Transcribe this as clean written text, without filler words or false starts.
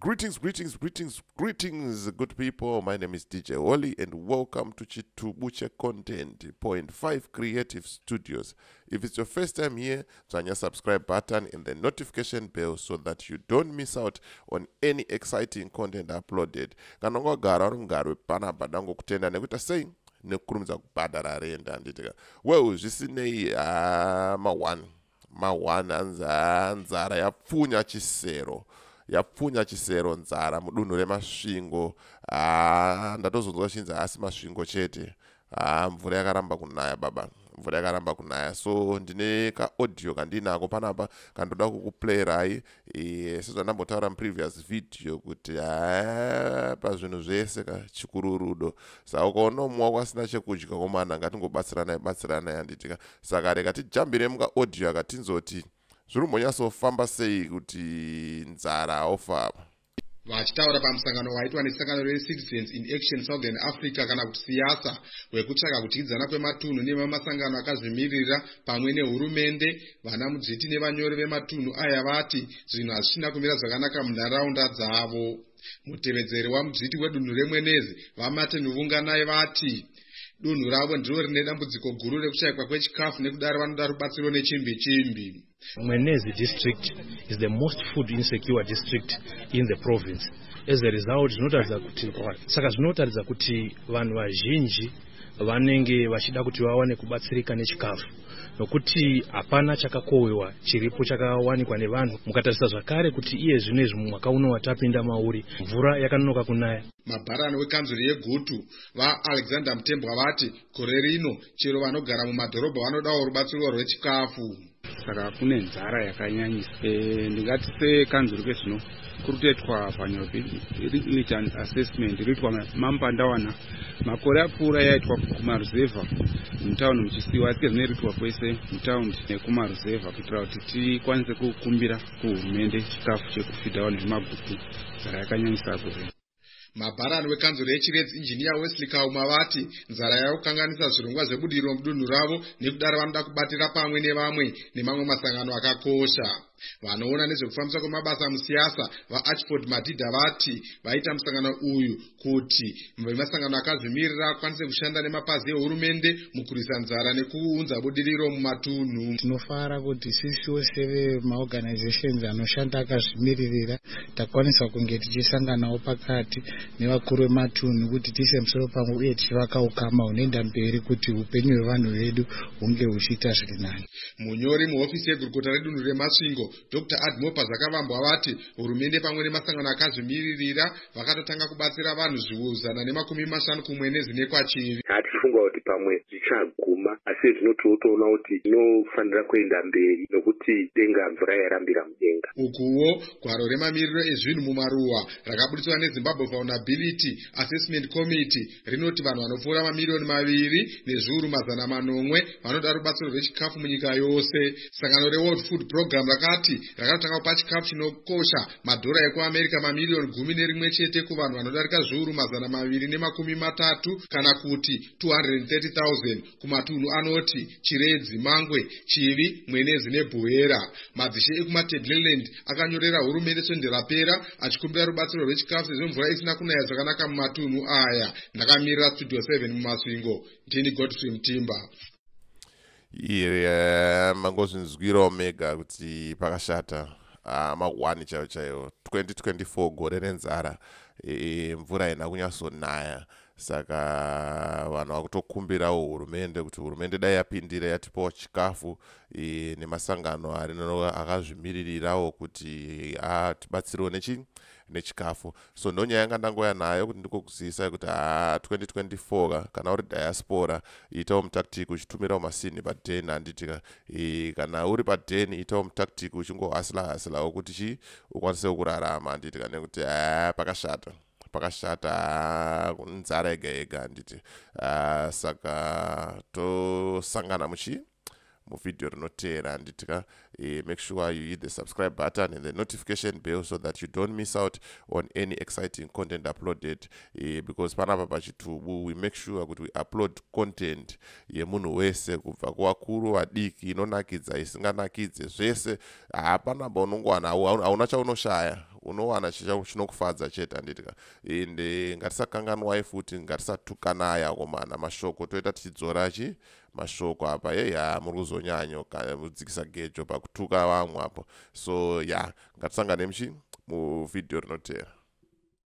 Greetings, greetings, greetings, greetings, good people. My name is DJ Wally and welcome to Chitubu Che Content Point 5 Creative Studios. If it's your first time here, turn your subscribe button and the notification bell so that you don't miss out on any exciting content uploaded. Kana ungagara uri mugari wepanapa, ndangokutenda nekuita sei, nekukurumidza kubhadhara renda, handitika? Well, zvisinei, ma1 ma1 hanzi nzara yapfunya chisero, yapfunya chisero nzara mudunhu reMasvingo. Ndatozonzwa chinzi haasi Masvingo chete, mvura yakaramba kunaya baba, mvura yakaramba kunaya. So ndine kaaudio kandinako panapa kandoda kukuplayirai, sezvandambotaura muprevious video kuti pazvinhu zvese ka chikuru rudo. Saka ukaona umwe wako asina chekudya, komana, ngatingobatsiranai, batsiranai, handitika? Saka rega tijambire mukaaudio akatinzoti zviri kumbonyatsofamba sei kuti nzara ofa apa. Vachitaura pamusangano waitwa nesangano reCitizens in Action Southern Africa, kana kuti SIASA, wekutsvaka kudyidzana kwematunhu nemamasangano akazvimirira pamwe nehurumende, vana mudzviti nevanyori vematunhu aya vati zvinhu hazvichina kumira zvakanaka munharaunda dzavo. Mutevedzeri wamudzviti wedunhu reMwenezi, VaMartin Vunganai, vati dunhu ravo ndiro rine dambudziko guru rekushayikwa kwechikafu, nekudaro vanoda rubatsiro nechimbi chimbi. Mwenezi District is the most food insecure district in the province. As a result, zvinotaridza kuti, saka zvinotaridza kuti vanhu vazhinji vanenge vachida kuti vawane kubatsirika nechikafu, nokuti hapana chakakohwewa chiripo chakawanikwa nevanhu. Mukatarisa zvakare kuti iye zvino izvi, mumwaka uno watapinda mauri, mvura yakanonoka kunaya. Mabharani wekanzuro yeGutu, VaAlexander Mutembwa, vati gore rino chero vanogara mumadhorobha vanodawo rubatsiro rwechikafu. Saka kune nzara yakanyanyisa. Ndingati sekanzuro kezvino kuri kutoitwa vulnerability assessment iri kuitwa maMpandawana. Makore apfuura yaitwa kumaruzevha mutauni muchisiwa, asi kezvino iri kuitwa kwese mutaundi nekumaruzevha, kuitira kuti tikwanise kukumbira kuhurumende chikafu chekufidha vanhu vemaGutu. Nzara yakanyanyisa gore. Mabharani wekanzuro yeChiredzi, Injiniya Wesley Kauma, vati nzara yakukanganisa zvirongwa zvebudiriro mudunhu ravo, nekudaro vanoda kubatira pamwe nevamwe nemamwe masangano akakosha. Vanoona nezvekufambiswa kwemabasa muSIASA, VaArchford Madhidha, vati vaita musangano uyu kuti vemasangano akazvimirira akwanise kushanda nemapazi ehurumende mukurwisa nzara nekuunza budiriro mumatunhu. Tinofara kuti sisiwo sevemaorganizations anoshanda akazvimiririra takwanisa kunge tichisanganawo pakati nevakuru vematunhu kuti tiise musoro pamwe uye tichivaka ukama hunoenda mberi kuti upenyu hwevanhu vedu hunge huchiita zviri nani. Munyori muhofisi yegurukota redunhu reMasvingo, Dr Admopa Zvakavambwa, vati hurumende pamwe nemasangano akazvimiririra vakatotanga kubatsira vanhu zviuru 150 kuMwenezi nekwaChivi. Hatichifunga kuti pamwe zvichaguma, asi zvino tinotoona kuti inofanira kuenda mberi nokuti denga mvura yarambira mudenga. Ukuwo, gwaro remamiriro ezvinhu mumaruwa rakabudiswa neZimbabwe Vulnerability Assessment Committee rinoti vanhu vanopfuura 2,700,000 vanoda rubatsiro rwechikafu munyika yose. Sangano reWorld Food Program rakati rakatotanga kupa chikafu chinokosha madhora ekuAmerica 11 mamiriyoni kuvanhu vanodarika 230,000, kana kuti 230 000, kumatunhu anoti Chiredzi, Mangwe, Chivi, Mwenezi neBuhera. Madzishe ekuMatabeleland akanyorera hurumende svondo rapera achikumbira rubatsiro rwechikafu sezvo mvura isina kunaya zvakanaka mumatunhu aya. Ndakamirira Studio 7 muMasvingo, ndini Godfrey Mutimba. Iye, mangozvinzwirawo mega kuti pakashata. Ma1 chaiyo chaiyo, 2024 gore renzara. Mvura haina kunyatsonaya, saka vanhu vakutokumbirawo hurumende kuti hurumende dai yapindira yatipawo chikafu, nemasangano akazvimiririrawo kuti atibatsirewo nechikafu. So ndonyaya yanga ndangoya nayo kuti ndikokuzivisai kuti ha, 2024 ka, kana uri diaspora, itawo mutactic uchitumirawo masini padhen, handitika? Kana uri padhen, itawo mutactic uchingohasila hasilawo kuti chi ukwanise kurarama, handitika? Nekuti ha, pakashata, pakashata, nzara yega yega, handiti? Saka tosangana muchi muvhidhiyo rinoteera, handitika? Make sure you hit the subscribe button and the notification bell so that you don't miss out on any exciting content uploaded, because panapa pachitubu we make sure kuti we upload content yemunhu wese, kubva kuvakuru, vadiki, inonakidza, isinganakidze, zvese. Hapana paunongowana hauna chaunoshaya. Unowana chinokufadza chete, handitika? Ende ngatisakanganwai futi, ngatisatukanai akomana. Mashoko toita tichidzora chi mashoko apa. Yeya, muri kuzonyanya kudzikisa gejo pakutuka vamwe apo. So ya, ngatisangane muchi muvhidhiyo rinotera.